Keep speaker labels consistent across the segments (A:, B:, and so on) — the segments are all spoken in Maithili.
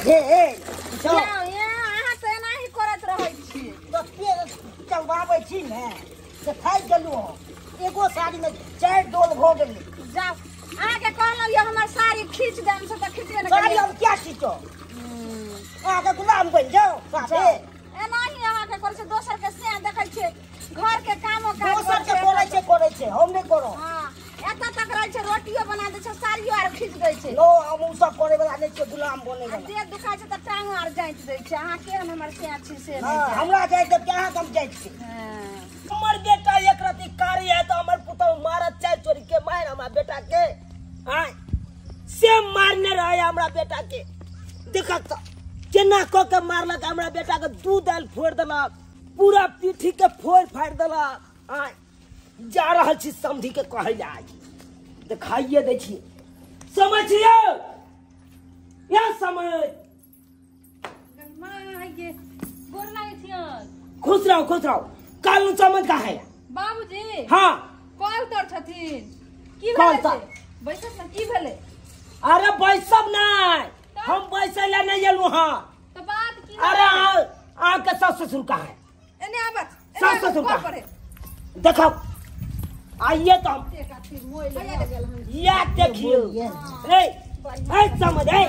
A: भेल
B: जाउ अहाँ तऽ एनाही करैत रहै छी।
A: तऽ चलबाबै छी ने से थाकि गेलहुँ हम। एगो साड़ीमे 4 डोल भऽ गेलै।
B: जाउ अहाँके कहलहुँ यऽ हमर साड़ी खींच देम से तऽ खींचबे नहि
A: साड़ी हम क्या खींचो? अहाँके गुलाम बनि जाउ साफे।
B: एनाही अहाँके करै छै, दोसर के से देखै छियै घर के कामो काज
A: दोसर के करै छै, करै छै, हम नहि करब।
B: हँ एतऽ तक रहै छै, रोटियो बना दै छै, साड़ियो आर खींच दै छै।
A: नो हम ओ सब करै वाला नहि छियै, गुलाम बनै वाला।
B: देह दुखाइ छै तऽ टांग आर जाँति दै छै। अहाँ केहन हमर से छी से
A: नहि। हमरा जाइत देब कि अहाँके हम जाइत छी?
C: हमर बेटा एक रति कारी है तऽ हमर पुतहु मारत चारि चोरी के मारि हमरा बेटा के। आँय से मारने रहे हमरा बेटा के। देखक तऽ केना कऽ के मारलक हमरा बेटा के, 2 दालि फोड़ि देलक, पूरा पीठी के फोड़ि फाड़ि देलक। आँय जा रहल छी समधी के कहै लए, आइ देखाइए दै छी। समझियौ या समझ। खुश रहो खुश रहो। काल समझ का है
D: बाबूजी?
C: हाँ
D: कॉल तर छथिन की भेलै? बैसब ना की भेलै?
C: अरे बैसब नहीं, हम बैसै ला नहीं एलहुँ। हाँ
D: तो बात की?
C: अरे अहाँ के सास ससुर कहाँ है?
D: एने आबत
C: सास ससुर कहाँ है? देखो आइए तो हम या देखियो। ए ए समझ ए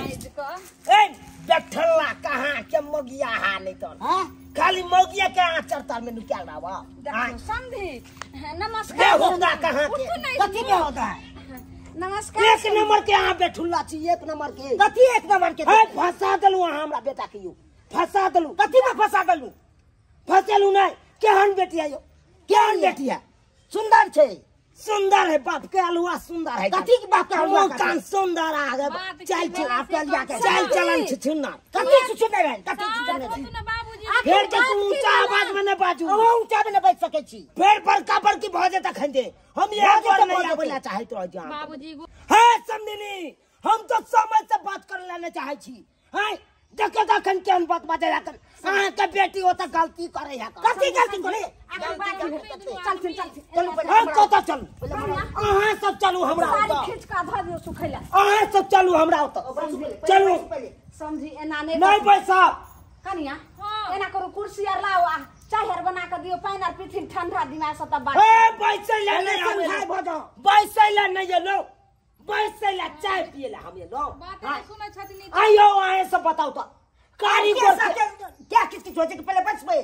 C: ए बैठला कहाँ के मगिया हा नहीं तो खाली मगिया के आंचर तर में निकाल रहा।
B: समझी नमस्कार।
C: होगा कहाँ के
A: कथी में होता है?
B: नमस्कार।
C: एक नंबर के अहाँ बैठुला छी, एक नंबर के।
A: कथी एक नंबर के?
C: फंसा देलू अहाँ हमरा बेटा के, यौ फंसा देलू।
A: कथी में फंसा देलू?
C: फंसेलू नहीं। केहन बेटी है यौ, केहन बेटी है?
A: सुंदर छै।
C: सुंदर है, बाप के अलुआ सुंदर है।
A: कथी के बाप के अलुआ?
C: कान सुंदर आ गए। चाल चाल चलन छुछुना।
A: कथी छुछुना है? कथी छुछुना है?
C: फेर के ऊंचा आवाज में नहीं बाजू।
A: ऊंचा में नहीं बाजि सकै छी।
C: फेर बड़का बड़की भऽ जेतै खन दे। हम इएह पर नहीं आबै ला चाहैत रह जान
D: बाबूजी।
C: हे समधिनी, हम तो समय से बात करे ला नहीं चाहै छी। हैं देखो तखन केहन बात बाजै है। अहाँ के बेटी ओतऽ गलती करै है।
A: कथी गलती करै?
B: चलथिन चलथिन।
C: हम कतऽ चलू? अहाँ सब चलू हमरा ओतऽ।
B: खींच कऽ धऽ दियौ सुखै ला।
C: अहाँ सब चलू हमरा ओतऽ। चलू
B: समझी एना नहि
C: नहीं बैसब।
B: कनिया एना करू, कुर्सी आर लाओ आ चाय आर बना कऽ दियौ, पानि आर पीथिन, ठंडा दिमाग से तब बात।
C: ए बैसै ला नहीं आबै, बैसै ला नहीं एलौ, बैसै ला चाय पिए ला हम एलौ।
D: बात नहीं सुनै छथिन।
C: आइयो अहाँ सब बताउ तऽ कारीगर
A: क्या किछ किछ होइ छै कि पहिले बैसबै?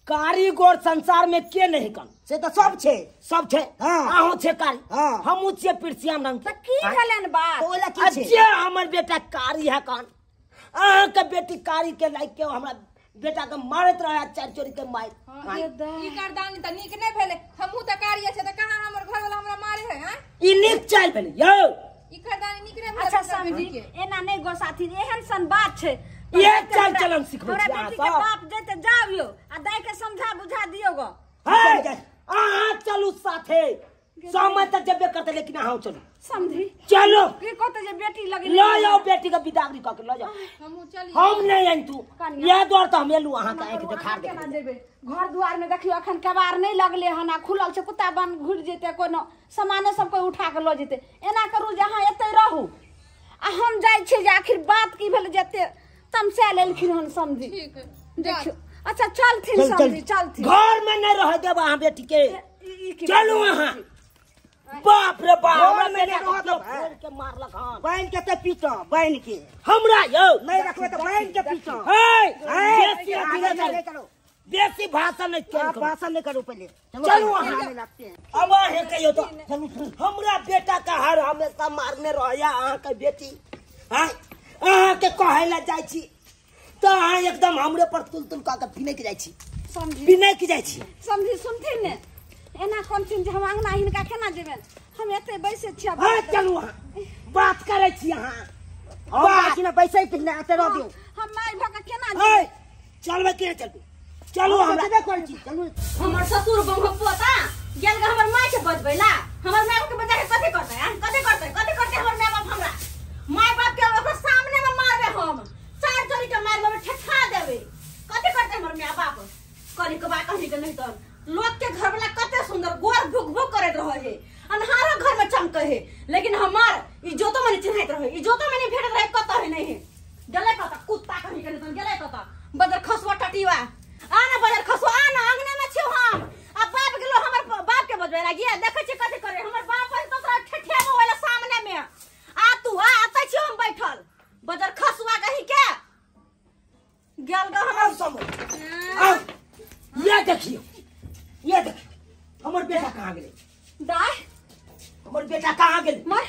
C: कारीगर संसार में के नहीं कन
A: से तऽ सब छै,
C: सब छै। अहूँ छै कारी, हमहूँ छियै पिरसियाम रंग।
B: तऽ की भेलनि बात?
A: ओला की छै?
C: जे हमर बेटा कारी है कन, अहाँ के बेटी कारी के लाइक के हमरा बेटा के मारैत रहे, चारि चोरी के मारि।
D: ई करदानी तऽ नीक नहि भेलै। हमहूँ तऽ कारी छै तऽ कहाँ हमर घरवाला हमरा मारे है? हैं
C: ई नीक चालि भेलै यौ,
D: ई करदानी नीक नहि भेलै।
B: अच्छा समझी एना नहि गोसाथिन, एहन सन बात छै।
C: ये चाल चलन सिखबै
B: हमरा
C: छी अहाँ
B: बेटी के
C: सब।
B: बाप जेते जाबियो आ दाइ के समझा बुझा दियौ गो।
C: हे अहाँ चलू साथे, समय तऽ जेबे करतै लेकिन अहाँ चलू।
B: समझी
C: चलो
B: की कहते जे बेटी लगे
C: लऽ जाओ बेटी के बिदागरी कऽ के लऽ जाओ।
D: हमहूँ चली।
C: हम नहीं आइन तू इएह दुआरे तऽ हम एलहुँ अहाँके आँखि देखार
B: केना
C: देख।
B: जेबै? घर दुआर में देखियो अखन कबार नहीं लगले हन आ खुलल छै, कुत्ता बन घुर जेतै, कोनो सामाने सब कोई उठा के लऽ जेतै। एना करू जे अहाँ एतै रहू आ हम जाइ छियै जे आखिर बात की भेलै जते तमसा लेलखिन हन समझी।
D: ठीक है
B: देखियो। अच्छा चलथिन समझी चलथिन।
C: घर में नहीं रह देब अहाँ बेटी के। चलू अहाँ। बाप रे बाप, हमरा बेटा के के मारलक हन।
A: बान्हि के तऽ पीटो, बान्हि के
C: हमरा यौ
A: नहीं रखबै तऽ बान्हि के पीटो।
C: हे बेसी अथी नहि करू, बेसी भाषण नहीं करू,
A: भाषण नहीं करू पहले।
C: चलू अहाँ। अब अहाँ कहियो तो हमरा बेटा के हर हमेशा मारने रहैया अहाँ के बेटी। हाँ अहाँ के कहै ला जाइ छी तऽ अहाँ एकदम हमरे पर तुल तुल कऽ के पिनैक जाइ छी, पिनैक जाइ छी।
B: समझी सुनथिन ने एना कोन चीज हम अंगना हिनका केना जेबनि? हम एते बैसे छियै।
C: हाँ चलू अहाँ बात करै छी। अहाँ
A: बात ने बैसै कि नहि एते रह दियौ।
B: हम मारि भऽ कऽ केना जेबै?
C: चलबै कि नहि चलबै? चलू हमरा
A: जेबे करै छी चलू।
B: हमर ससुर बम्ह पोता गेल गे हमर माय के बजबै ला। हमर माय के बजा के कथी करतै? कथी करतै? कथी करतै हमर माय बाप? हमरा माय बाप के ओकर सामने में मारबै हम, चार चोरी के मार लेबै, ठेठा देबै। कथी करतै हमर माय बाप? करी के बात कही के नहीं तो लोग के घर वाला कते सुंदर गोर भुक भुक करैत रहे है, अन्हारो घर में चमके है, लेकिन हमार इज्जतो में चिन्हैत रहे, इज्जतो में नहीं भेटत रहे, कतौ है नहीं है। गेलै कतऽ? के तन गेलै त बदर खसुआ टटीवा आ ना बदर खसुआ आ ना अंगने में छियो हम आ बाप गेलो हमर बाप के बजबै लागिया देखै छी कथि करे हमर बाप है तो तोरा ठठियाबो वाला सामने में आ तू आ आतै छियो हम बैठल बदर खसुआ कहि के गेल ग
C: हमर सब आ ये देखियो ये देखियो हमर बेटा कहां गेलै
B: दाय
C: हमर बेटा कहां गेलै
B: मर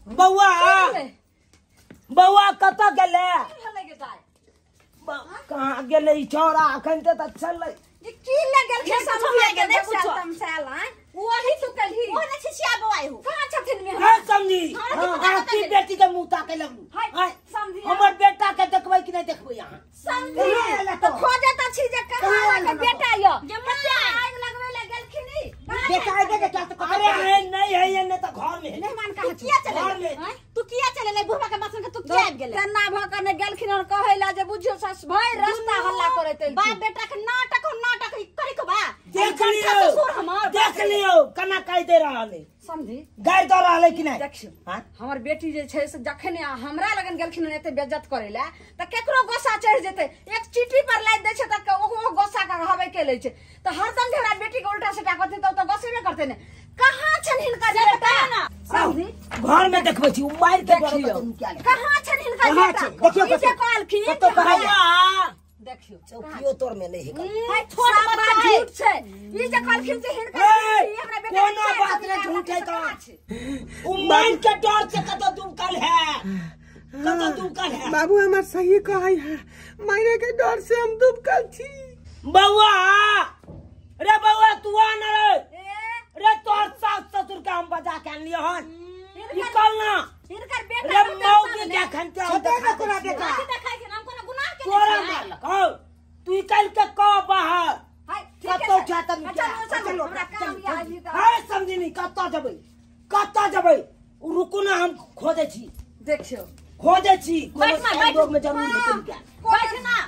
C: बौआ बौआ कत गेलै कहां गेलै ई छौड़ा अखन त चललै
D: जे की लगल छै समझ के नहीं कुछ तमसाल आ वही तू कलही
B: ओ नै छिछिया बौआ हो
D: कहां छथिन में
C: हां समझी हां की बेटी के मुंह ताके लगलू
D: हां समझी
C: हमर बेटा के देखबै कि नै देखबै अहां
D: समझी त खोजे त छी जे कहां के बेटा यो कते आग लगबै ले गेलखिन
A: बेटा आगे के क्या
C: अरे है नहीं है ये नहीं त घर में
D: मेहमान कहां
B: किया चले तू किया चले ले बुढ़वा के बासन के तू किया आबि गेले
D: तेना भ के ने गेलखिन और कहैला जे बुझियो सास भई रास्ता हल्ला करैत
B: बाप बेटा के नाटक नाटक करी के बा
C: देख लियो देख लियो कना कह दे रहल है
D: समझी
C: गाय दे रहल है कि नहीं
D: देखियो हमर बेटी जे छै से जखन हमरा लगन गेलखिन एते बेइज्जत करैला त केकरो गुस्सा चढ़ जेते एक चीटी पर लाद दे छै त ओहो गुस्सा के हवे के लै छै त हरदम हमरा बेटी के उल्टा सीधा करते त गुस्से करते ने कहां छन हिनका बेटा समझी
C: घर में देखबै छी मार के
D: देखियो कहां छन हिनका बेटा
A: देखियो
D: जे कहलखिन
A: कतो कहां
D: देखियो
A: चौकियो तोर में नहीं
D: है छोट बच्चा झूठ छै ई जे कहलखिन जे हिनका हमरा बेटा
C: कोनो बात नहीं झूठ है त उ मान के डर से कतो दुमकल है कतो दुमकल है
E: बाबू हमर सही कहै है मारे के डर से हम दुबकल छी
C: बौआ रे बौआ तू आ ना रे रे तोर सास ससुर के हम बजा के आनलियो हन निकल ना
B: हिनकर बेटा
C: रे मौगी के खनते हम
A: देखा तोरा बेटा
B: देखै छी हम कोनो गुनाह के
C: तोरा मारलक हौ तू निकल के कह बाहर
D: हाय ठीक है
C: कतौ छा त
D: चलो हमरा काम या आई त
C: हाय समझी नहीं कतौ जेबै कतौ जेबै रुकू ना हम खोजै छी
D: देखियो
C: खोजै छी
B: बैठ ना बैठ
C: लोग में जरूर हेतै क्या
B: बैठ ना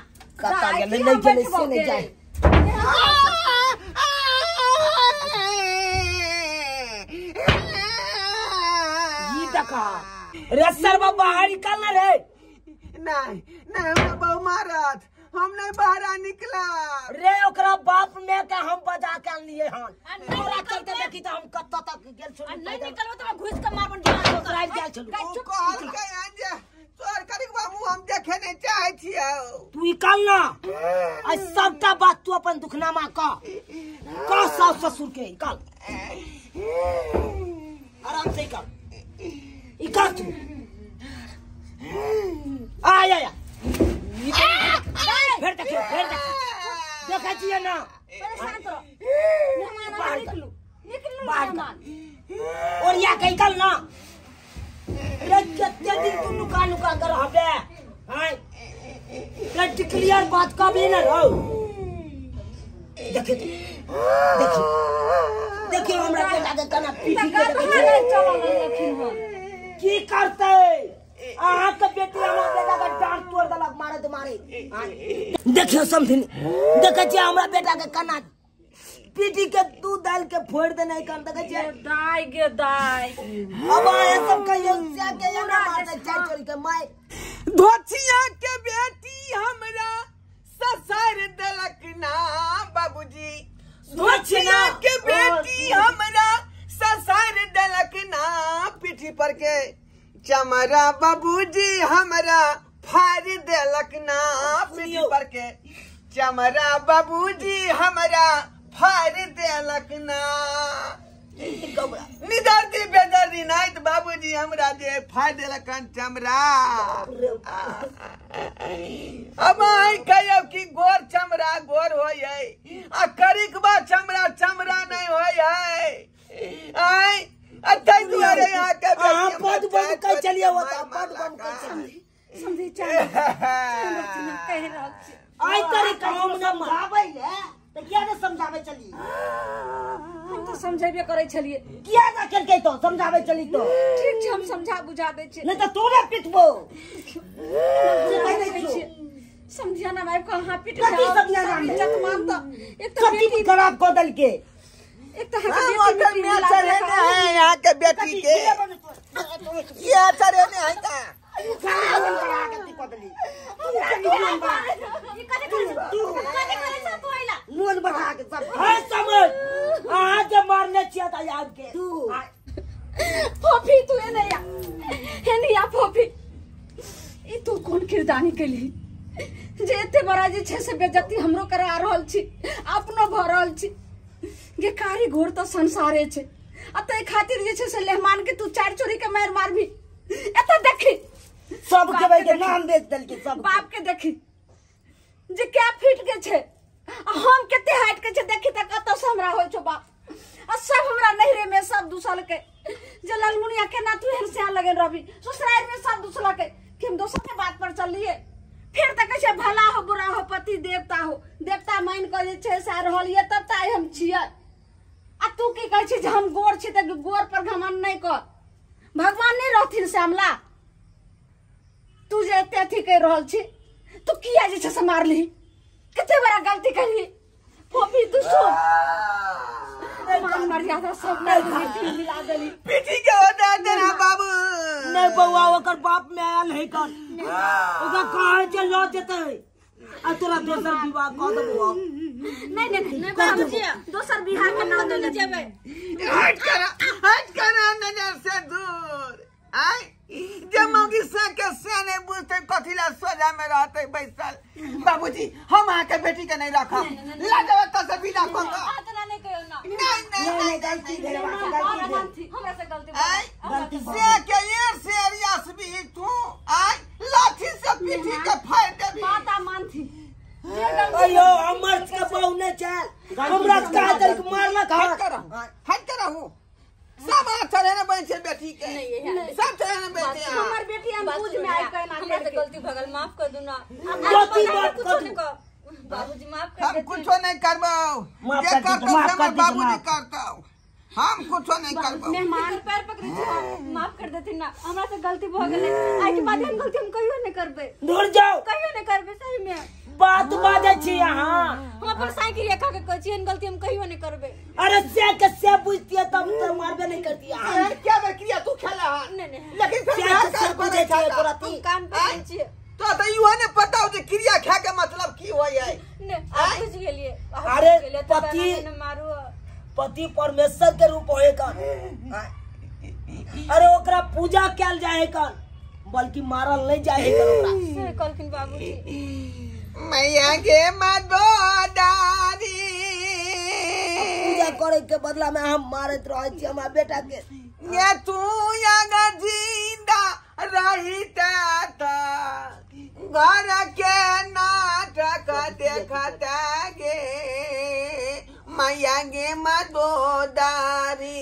A: कतौ गेलै नहीं गेलै से नहीं जाए
C: ई देखा रे सरबा बाहर निकल ना रे
E: नहीं नहीं हमरा बहु मारत हम नहीं बाहर निकला
C: रे ओकरा बाप में के हम बजा के आनलिए हन तोरा चलते देखी त हम कत्तो तक गेल छलु
B: नहीं निकलबो त घुस के मारबन
C: तोरा गेल छलु
E: ओ कहल के आन जे तोर करिक बाबू हम देखे नहीं चाहे छियो
C: तू निकल ना आ सबटा बात तू अपन दुखनामा कह कह सास ससुर के निकल आराम से निकल निकल तू आ आ फिर देखियो फिर देखियो देखै छियै ना
B: परेशान करो मेहमान निकलू निकलू मेहमान
C: और या कहीं निकल ना रे कते दिन तू नुका नुका कर रहबे हाय रे क्लियर बात कभी ना रहो देखियो देखियो देखियो हमरा बेटा के कना पीटी के देखियो की करतै अहाँ के बेटी हमरा बेटा के डांट तोड़ देलक मारे मारे देखियो समथिन देखै छियै हमरा बेटा के कना पीटी के दूध डाल के फोड़ देने कन देखै छियै
D: दाई गे दाई
C: अब ये सब कहियो से के ये ना मारते चार चोरी के my
E: धोतिया के बेटी हमरा ससुर देलक ना बाबूजी धोतिया के बेटी हमरा ससुर देलक ना पीठी पर के चमरा बाबूजी हमरा फाड़ देलक ना पीठी पर के चमरा बाबूजी हमरा फाड़ देलक ना निदर्दी बेदर्दी नाइत बाबूजी हमरा जे फाड़ देलक चमरा अब आई कहियो कि गोर चमरा गोर होय है आ करिक बा चमरा चमरा नहीं होय है आई अतै दुआरे यहाँ के
C: अहाँ पद बम कह चलिए होता पद बम कह चलिए
D: समझी चल कह रहल छी
C: आई तरीका हम न
A: समझाबै ले त किया ने समझाबै चली
D: हम तो समझेबे करै छलिए
A: किया ना केलकै तो समझाबै चली तो
D: ठीक छै हम समझा बुझा दै छी
A: नहीं त तोरे पिटबो
D: समझिया ना भाई कहां पिट
A: कथी समझिया ना?
D: इज्जत मान त एक तो
A: सब
D: बेटी
A: खराब कऽ देलकै
D: एक तो अहाँ के बेटी
E: है यहाँ के बेटी के ये चढ़ेने है का
A: तू खाली लोन बढ़ा के ती कऽ देली। तू खाली लोन बढ़ा,
B: ई कथी करै छौ? कथी करै छौ तू अइला?
A: लोन बढ़ा के सब।
C: है समझ, अहाँ जे मारने छियै तऽ आबि के
A: तू
D: फोफी तू एने आ, एने आ फोफी। ई तू कोन किरदानी केलही जे एते बड़ा जे छै से बेइज्जती हमरो करा रहल छी, अपनो भऽ रहल छी। गे कारी घोर तऽ संसारे छै, आ ताहि खातिर जे छै से लेहमान के तू चारि चोरी के मारि मारबी। एतऽ देखी
A: सबके भाई के नाम बेच देलकै सब।
D: बाप के देखी जे क्या फीट के छै आ हम कते हाइट के छै, देखी तऽ कतऽ से हमरा होइ छौ बाप। आ सब हमरा नैहरे में सब दूसलकै जे ललमुनिया केना तू एहन सियान लगन रहबी, ससुरारि में सब दूसलकै कि हम दोसर के बात पर चललियै। फिर तऽ कहै छै भला हो बुरा हो पति देवता हो, देवता मान कऽ जे छै से रहलियै तब तऽ आइ हम छियै। आ तू की कहै छी जे हम गोर छी तऽ गोर पर घमंड नहि कर, भगवान नहि रहथिन श्यामला। तू जे एते अथी करि रहल छी, तू किया जे छै से मारली? कते बड़ा गलती करली फोफी। तू सुन, मान मर्यादा सब मिला देली।
E: पीठी के होता देना बाबू।
C: नहीं बउआ, ओकर बाप में आयल है कर, ओकरा कहै छै लऽ जेतै आ तोरा दोसर विवाह कऽ देबौ।
B: नहीं नहीं नहीं बाबूजी, दोसर बियाह के नाम नहीं जेबै।
E: हट कर, हट कर नजर से दूर। आय जे मौगी से के से नहीं बुझते कथिला सोजा में रहते बैसल। बाबूजी हम अहाँ के बेटी के नहीं रखब, ला जाओ त से विदा कऽ कऽ।
B: आतना नहीं कहियो ना।
E: नहीं नहीं
A: नहीं गलती भेल, गलती भेल,
B: हमरा से गलती
A: गलती
E: से के ये से रियास भी तू आय लाठी से पीठी के फाड़ देबी।
D: माता मानथी
C: अयो हमर के बहु नहीं चल, हमरा का तरीक मारलक।
E: हट कर, हट कर रहू। सब चढ़े ने बन छै बेटी के, सब चढ़े ने बन छै।
D: हमर बेटी हम बुझ में आइ के ना
B: हमरा से गलती भगल, माफ कर दू ना।
C: गलती माफ कर दू
B: बाबूजी, माफ कर।
E: हम कुछो नहीं करबौ, जे करतौ हमर बाबूजी करतौ, हम कुछो नहीं करबौ।
B: मेहमान पैर पकड़ै छी, माफ कर देथिन ना, हमरा से गलती भ गेलै। आइ के बाद हम गलती हम कहियो नहीं करबै।
C: दूर जाओ,
B: कहियो नहीं करबै सही में
C: बात बाजै छी अहाँ।
B: हम अपन साइकिल खा के कहै छी एहन गलती हम कहियो नहीं करबै।
C: अरे से के से बुझतियै तब तो मारबे नहीं करती।
E: अरे क्या बकरिया तू खेला हन?
B: नहीं नहीं,
E: लेकिन फिर
C: से बुझै छियै तोरा
B: हम कान पकड़ै छियै।
E: तो त इहो ने पता हो जे क्रिया खा के मतलब की होय है।
B: नहीं आप बुझ गेलियै।
C: अरे पति
B: मारू,
C: पति परमेश्वर के रूप होय कन। अरे ओकरा पूजा कैल जाय कन, बल्कि मारल नहीं जाय कन ओकरा।
B: से कहलखिन बाबूजी।
E: मैया के मदोदारी
C: पूजा करे के बदला में हम मारत रहै छी हमरा बेटा के।
E: ये तू अगर जिंदा रहिता त घर के नाटक देखता गे मैया गे मदोदारी।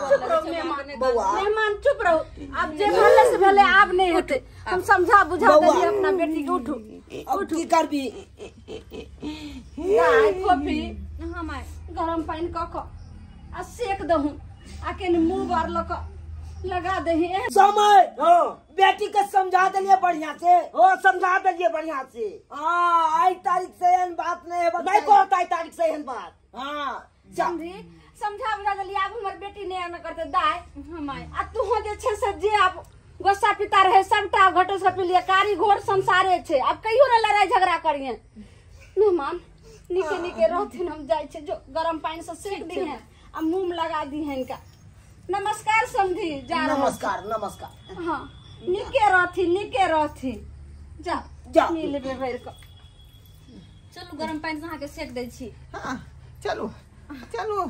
D: चुप रहो मेहमान, मेहमान चुप रहो। अब जे भेले से भेले, आब नहीं हेतै। हम समझा बुझा देलियै अपना बेटी के। उठू
C: अब की करबी?
D: गाय फोफी, हाँ my, गरम पानि कऽ कऽ आ सेक दहु आ केने मुँह बार लऽ कऽ लगा दही।
C: समय बेटी के समझा देलियै बढ़िया से।
A: हो समझा देलियै बढ़िया से।
C: हाँ आई तारीख से एहन बात नहीं है,
A: नहीं करत आई तारीख से एहन बात।
C: हाँ
D: समझी, समझा बुझा देलियै। आब हमर बेटी नहीं एना करतै दाय।
B: हाँ my,
D: आ तू जे छै से जे आब गुस्सा पिता रहे सबटा घटो से पी लिये। कारी घोर संसारे छै, आब कहियो ने लड़ाई झगड़ा करिहे। मेहमान निके निके रहथिन, हम जाइ छै जो गरम पानि से सेक दिहे आ मुँह में लगा दिहे इनका। नमस्कार समधी, जा
C: नमस्कार नमस्कार।
D: हाँ निके रहथिन, निके रहथिन। जा
C: जा
D: मिलबे भरि कऽ।
B: चलू गरम पानि से अहाँके सेक दै छी।
E: हाँ चलू चलू।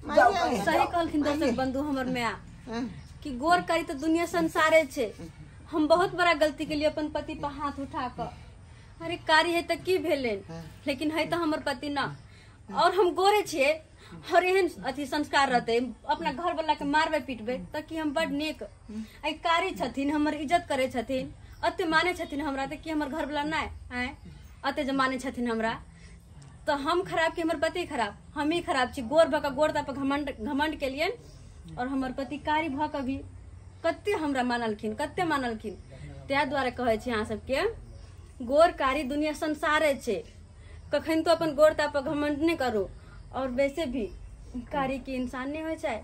B: सही कहलखिन दर्शक बंधु हमर माय कि गोर करी तो दुनिया संसारे छे। हम बहुत बड़ा गलती के लिए अपन पति पर हाथ उठा कऽ। अरे कारी है तऽ की भेलै, लेकिन है तऽ हमर पति ना, और हम गोरे छियै और एहन अथी संस्कार रहते अपना घर वाला के मारबै पीटबै तऽ की हम बड नीक। आई कारी छथिन, हमर इज्जत करै छथिन, अते मानै छथिन हमरा, तऽ की हमर घर वाला नहि आँय अते जे मानै छथिन हमरा, तऽ हम खराब कि हमर पति खराब? हम ही खराब छी। गोर भऽ कऽ गोर पर घमंड घमंड केलियनि और हमर पति कारी भऽ कऽ भी कते हमरा मानलखिन, कते मानलखिन। ताहि दुआरे कहै छी अहाँ सबके गोर कारी दुनिया संसारे छै, कखन तो अपन गोर पर घमंड नहि करू। और वैसे भी कारी के इंसान नहीं होइ छै,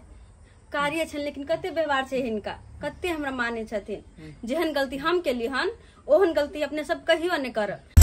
B: कारिये छनि लेकिन कते व्यवहार छै हिनका। कते हमरा माने छथिन। जेहन गलती हम केली हन ओहन गलती अपने सब कहियो नहि करब।